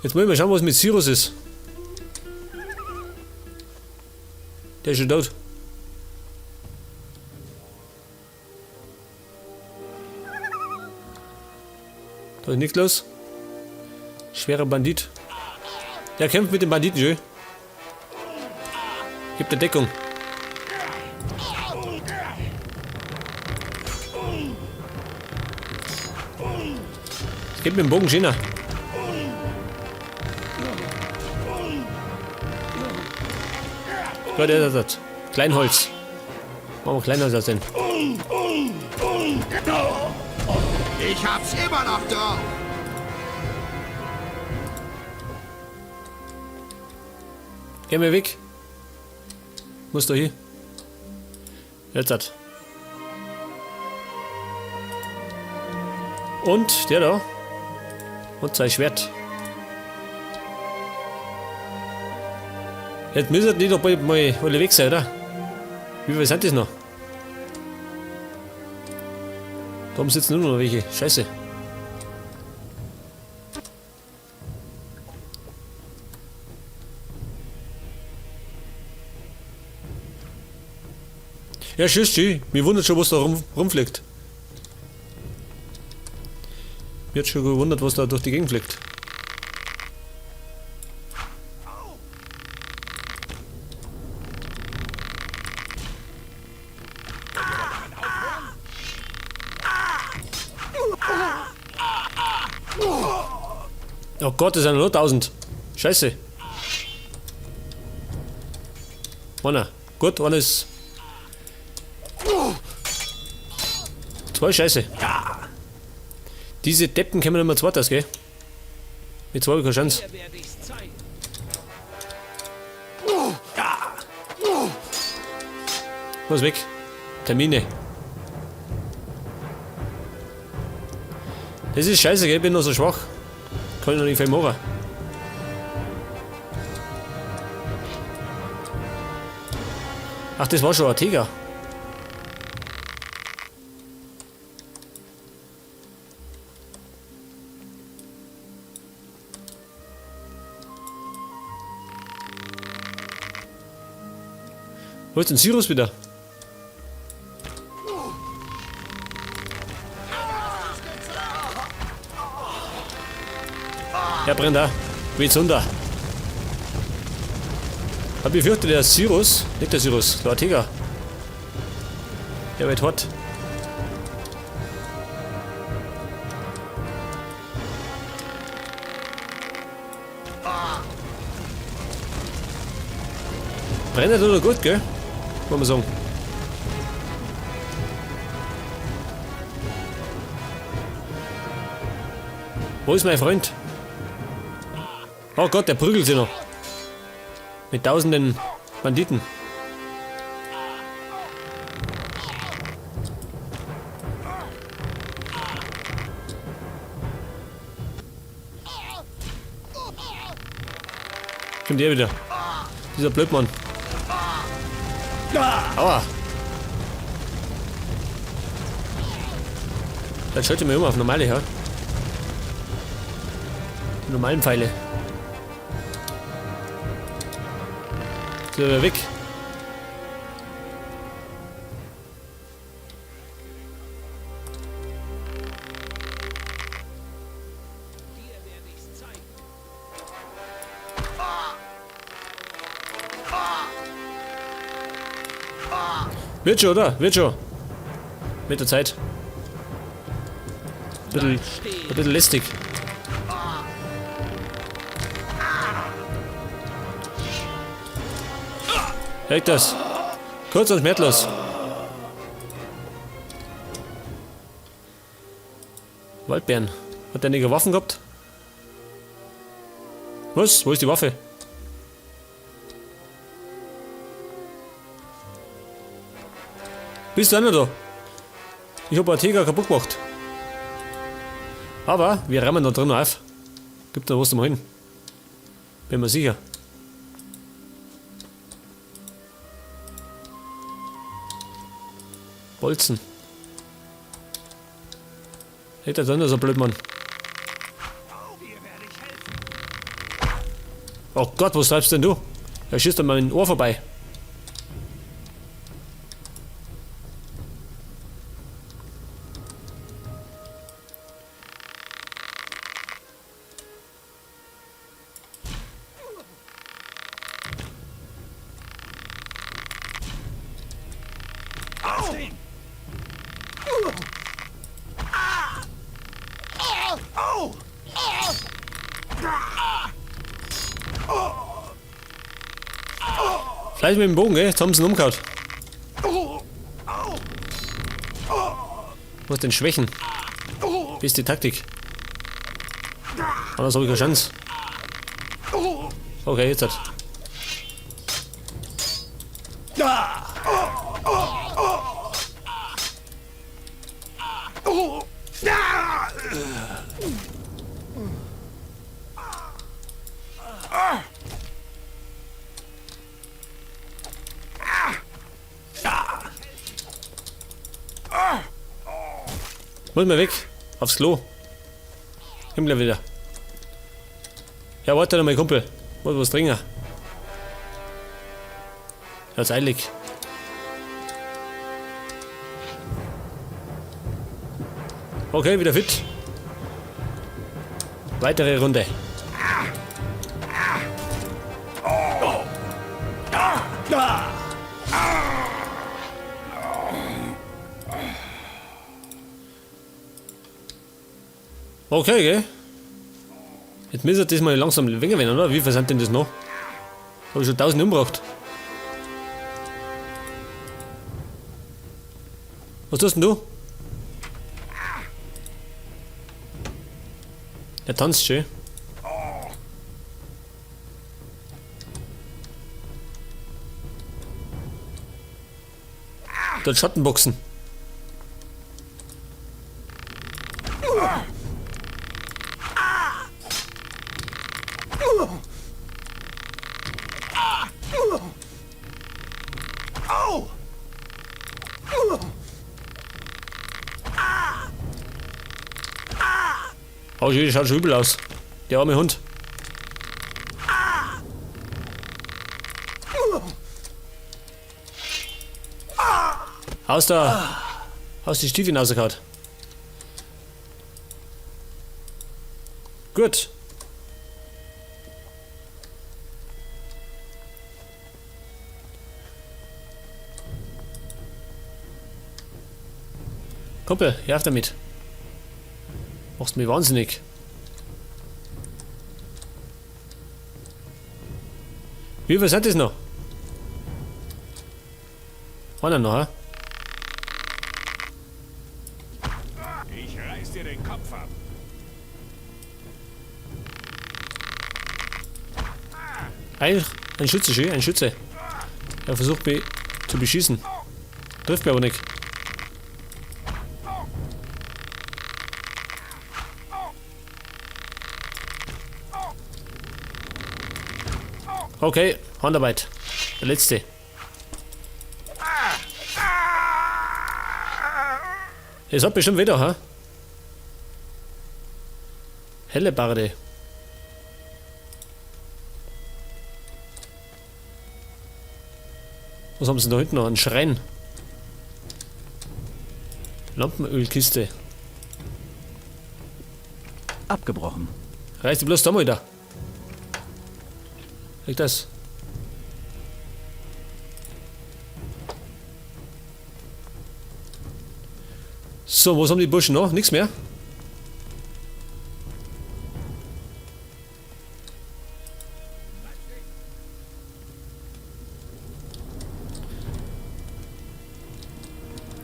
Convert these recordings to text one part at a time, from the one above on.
Jetzt muss ich mal schauen, was mit Cyrus ist. Der ist schon tot. Da ist nichts los. Schwerer Bandit. Der kämpft mit dem Banditen, schön. Gibt der Deckung. Es geht mit dem Bogen schöner. Gut, der ist das. Kleinholz. Machen wir Kleinholz aus denn. Ich hab's immer noch drauf. Geh mir weg. Muss da hin. Jetzt hat. Und der da. Und sein Schwert. Jetzt müssen die doch bald mal alle weg sein, oder? Wie viel sind das noch? Da oben sitzen nur noch welche. Scheiße. Ja, tschüss, tschüss. Mir wundert schon, was da rumfliegt. Mir hat schon gewundert, was da durch die Gegend fliegt. Oh Gott, das sind nur 1000. Scheiße. Einer. Gut, einer ist... Zwei Scheiße. Ja. Diese Deppen kommen immer zweites, gell? Mit zwei keine Chance. Muss weg. Termine. Das ist scheiße, gell? Ich bin noch so schwach. Kann ich noch nicht viel machen. Ach, das war schon ein Tiger. Wo ist denn Cyrus wieder? Er brennt da. Wie Zunder. Hab befürchtet, der Cyrus. Nicht der Cyrus, der Ortega. Der wird hot. Brennt oder gut, gell? Muss man sagen. Wo ist mein Freund? Oh Gott, der prügelt sich noch. Mit tausenden Banditen. Kommt der wieder. Dieser Blödmann. Aua. Dann schalte ich mir um auf normale, ja. Die normalen Pfeile. Ist er weg. Wird schon, oder? Wird schon. Mit der Zeit. Ein bisschen lästig. Hält das. Kurz und schmerzlos. Waldbären. Hat der nicht Waffen gehabt? Was? Wo ist die Waffe? Bist du auch noch da? Ich hab Ortega kaputt gemacht. Aber wir rammen da drin auf. Gibt da was zum hin. Bin mir sicher. Bolzen. Hätte er dann so blöd, Mann. Oh Gott, was treibst denn du? Er schießt an meinem Ohr vorbei. Vielleicht mit dem Bogen, gell? Jetzt haben sie ihn umgehauen. Muss den schwächen. Beste Taktik. Anders habe ich keine Chance. Okay, jetzt hat. Muss mal weg. Aufs Klo. Komm gleich wieder. Ja, warte noch, mein Kumpel. Muss was trinken. Hat's eilig. Okay, wieder fit. Weitere Runde. Okay, gell? Jetzt müsste das mal langsam weniger werden, oder? Wie viel sind denn das noch? Hab ich schon 1000 umgebracht. Was tust denn du? Der tanzt schön. Dort Schattenboxen. Oh, schaut schon übel aus. Der arme Hund. Aus da. Aus die Stiefel rausgehauen. Gut. Kumpel, hör auf damit. Machst mich wahnsinnig. Wie viel sind das noch? Einer noch, hä? Ich reiß dir den Kopf ab. Ein Schütze, schön, ein Schütze. Er versucht mich zu beschießen. Trifft mich aber nicht. Okay, Handarbeit. Der letzte. Es hat bestimmt wieder, ha? Hellebarde. Was haben sie denn da hinten noch? Ein Schrein. Lampenölkiste. Abgebrochen. Reißt die bloß da mal da. Liegt das? So, was haben die Burschen noch? Nichts mehr?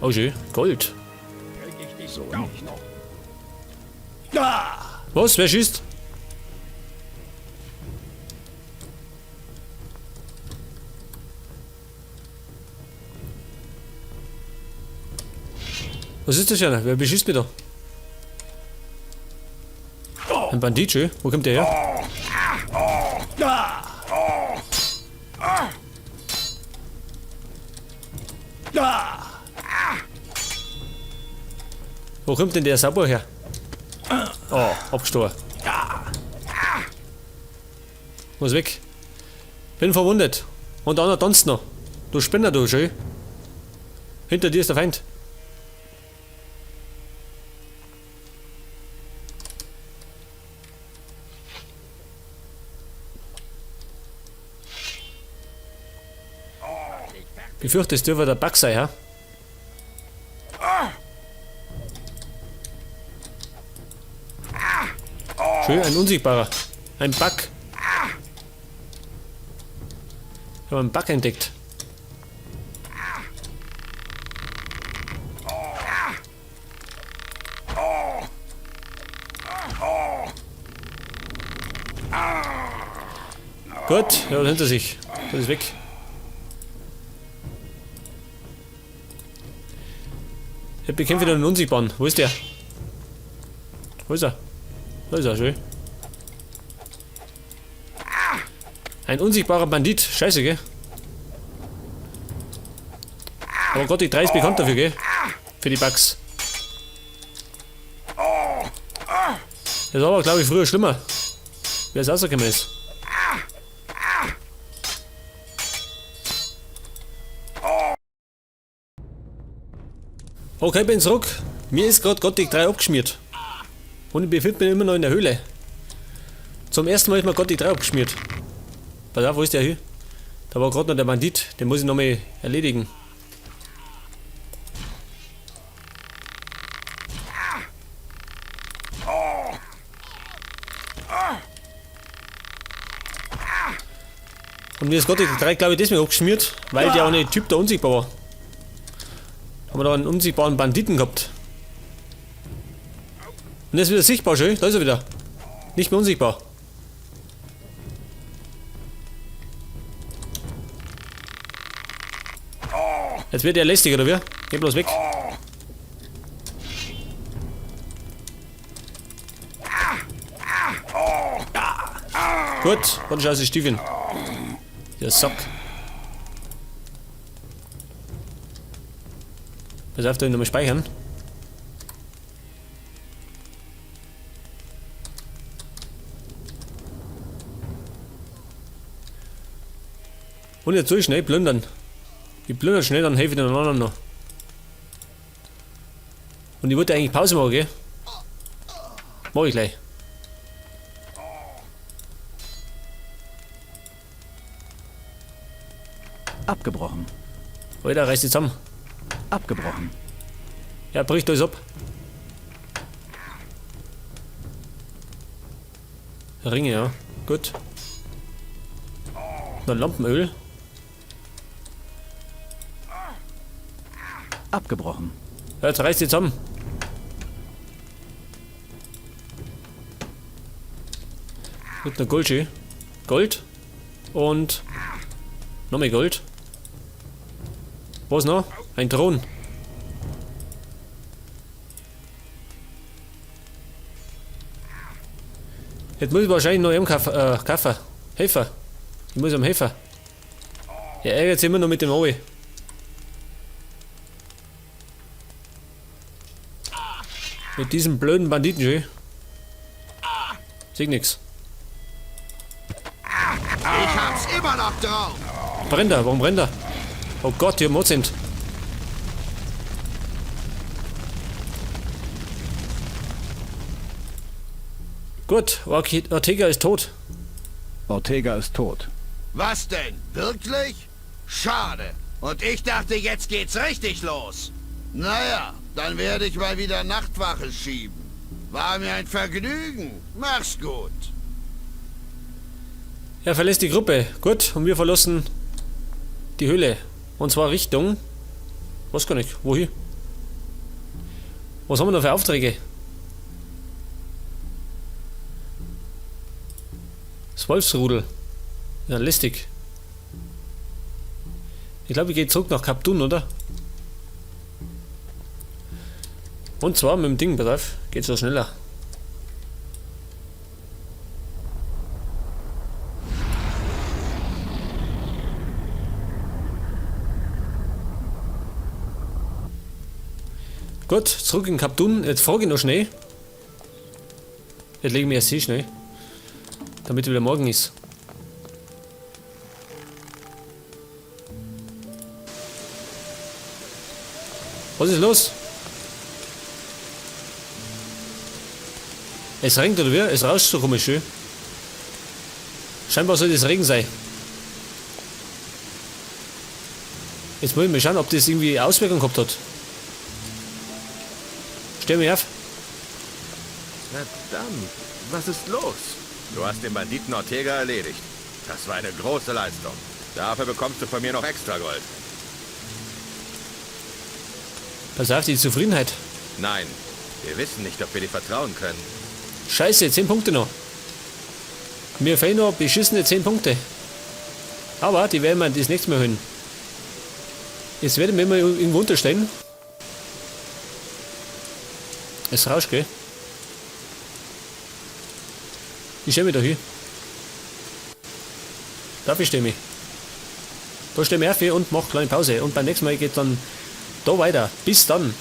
Oh schön, Gold. So nicht. Was? Wer schießt? Was ist das denn? Wer beschießt mich da? Ein Bandit, schön. Wo kommt der her? Wo kommt denn der Sauber her? Oh, abgestochen. Muss weg. Bin verwundet. Und der andere tanzt noch. Du Spinner, du, schön. Hinter dir ist der Feind. Befürchte, es dürfte der Bug sein, ja? Schön, ein Unsichtbarer. Ein Bug. Ich habe einen Bug entdeckt. Gut, ja, hinter sich. Das ist weg. Ich bekämpfe wieder einen Unsichtbaren. Wo ist der? Wo ist er? Da ist er, schön. Ein unsichtbarer Bandit. Scheiße, gell? Aber Gothic 3 ist bekannt dafür, gell? Für die Bugs. Das war aber, glaube ich, früher schlimmer. Wer es rausgekommen ist. Okay, bin zurück. Mir ist gerade Gothic 3 abgeschmiert. Und ich befinde mich immer noch in der Höhle. Zum ersten Mal ist mir Gothic 3 abgeschmiert. Pass auf, wo ist der hin? Da war gerade noch der Bandit. Den muss ich nochmal erledigen. Und mir ist Gothic 3, glaube ich, deswegen abgeschmiert, weil der eine Typ da unsichtbar war. Haben wir da einen unsichtbaren Banditen gehabt. Und der ist wieder sichtbar, schön. Da ist er wieder. Nicht mehr unsichtbar. Jetzt wird er lästig, oder wie? Geh bloß weg. Gut, und scheiße Stiefeln. Der Sack. Pass auf, da nochmal speichern. Und jetzt soll ich schnell plündern. Ich plündere schnell, dann helfe ich den anderen noch. Und ich wollte eigentlich Pause machen, gell? Mach ich gleich. Abgebrochen. Alter, reiß dich zusammen. Abgebrochen. Ja, bricht alles ab. Ringe, ja. Gut. Noch Lampenöl. Abgebrochen. Ja, jetzt reiß dich zusammen. Mit einer Gold. Gold. Und noch mehr Gold. Was noch? Ein Thron. Jetzt muss ich wahrscheinlich noch ihm kaufen. Helfer. Ich muss ihm helfen. Er ärgert sich immer noch mit dem Obi. Mit diesem blöden Banditen, schön. Sieht nix. Ich hab's immer noch drauf. Brennt er? Warum brennt er? Oh Gott, hier Mods sind. Gut, Ortega ist tot. Ortega ist tot. Was denn? Wirklich? Schade. Und ich dachte, jetzt geht's richtig los. Naja, dann werde ich mal wieder Nachtwache schieben. War mir ein Vergnügen. Mach's gut. Er verlässt die Gruppe. Gut, und wir verlassen die Höhle. Und zwar Richtung... Weiß gar nicht. Wohin? Was haben wir noch für Aufträge? Das Wolfsrudel. Ja, lästig. Ich glaube, ich gehe zurück nach Kaptun, oder? Und zwar mit dem Ding, pass auf, geht's ja schneller. Gut, zurück in Kaptun. Jetzt frage ich noch schnell. Jetzt legen wir erst hier schnell. Damit wieder morgen ist. Was ist los? Es regnet oder wie? Es rauscht so komisch schön. Scheinbar soll das Regen sein. Jetzt muss ich mal schauen, ob das irgendwie Auswirkungen gehabt hat. Stell mich auf. Verdammt, was ist los? Du hast den Banditen Ortega erledigt. Das war eine große Leistung. Dafür bekommst du von mir noch extra Gold. Pass auf, die Zufriedenheit. Nein, wir wissen nicht, ob wir dir vertrauen können. Scheiße, 10 Punkte noch. Mir fehlen noch beschissene 10 Punkte. Aber die werden wir das nächste Mal holen. Jetzt werde ich mir mal irgendwo unterstellen. Es rauscht, gell? Ich stelle mich da hin. Darf ich stelle mich? Da stelle ich mich auf und mach kleine Pause. Und beim nächsten Mal geht dann da weiter. Bis dann.